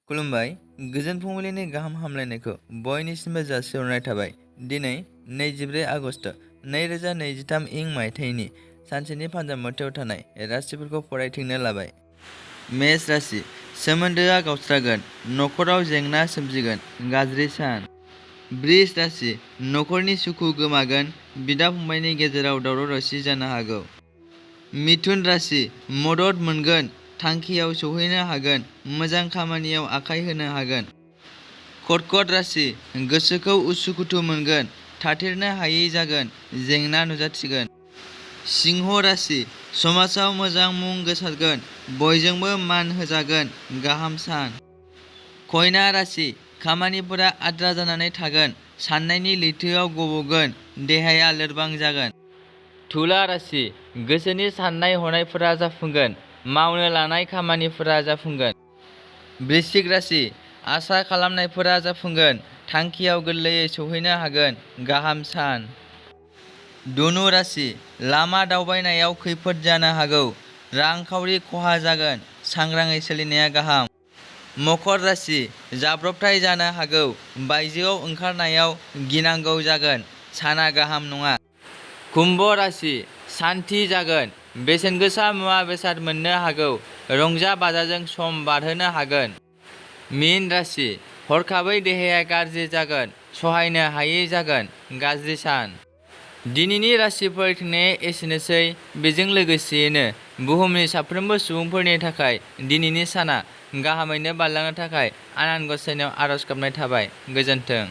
खुलुमबाय गोजोन फुंबिलिनि गाहाम हामलायनायखौ बयनिसिमबो जासिहरनाय थाबाय। दिनै 24 आगस्ट 2023 इं मायथाइनि सानसेनि फान्जाब मोथायाव थानाय राशिफोरखौ फरायथिंनो लाबाय। मेष राशि सोमोन्दोआ गावस्रागोन, नखराव जेंना सोमजिगोन, गाज्रि सान। वृष राशि नखरनि सुखु गोमागोन, बिदा फंबायनि गेजेराव दावराव दावसि जानो हागौ। मिथुन राशि मदद मोनगोन, थांखियाव सौहैनो हागोन, मोजां खामानियाव आखाइ होनो हागोन। कर्कट राशि गोसोखौ उसुखुथु मोनगोन, थाथेरनो हायै जागोन, जेंना नुजाथिगोन। सिंह राशि समाजाव मोजां मुं गोसारगोन, बयजोंबो मान होजागोन, गाहाम सान। कन्या राशि खामानिफोरा आद्रा जानानै थागोन, साननायनि लैथोआव गबगोन, देहाया लोरबां जागोन। तुला राशि गोसोनि साननाय हनायफोरा जाफुंगोन, मावनो लानाय खामानिफोरा जाफुंगोन। वृश्चिक राशि आसा खालामनायफोरा जाफुंगोन, थांखियाव गोरलैयै सौहैनो हागोन, गाहाम सान। धनु राशि लामा दावबायनायाव खैफोद जानो हागौ, रांखावरि खहा जागोन, सांग्राङै सोलिनाया गाहाम। मकर राशि जाब्रबथाय जानो हागौ, बायजोआव ओंखारनायाव गिनांगौ जागोन, साना गाहाम नङा। कुम्भ राशि सान्थि जागोन, बेसेन गोसा मुवा बेसाद मोननो हागौ, रंजा बाजाजों सम बारहोनो हागोन। मीन राशि हरखाबै देहाया गाज्रि जागोन, सहायनो हायै जागोन, गाज्रि सान। दिनैनि राशि फरायथिंनाया एसेनोसै। बेजों लोगोसेयैनो बुहुमनि साफ्रोमबो सुबुंफोरनि थाखाय दिनैनि साना गाहामैनो बारलांनो थाखाय आनान गसाइनाव आरज गाबनाय थाबाय। गोजोन्थों।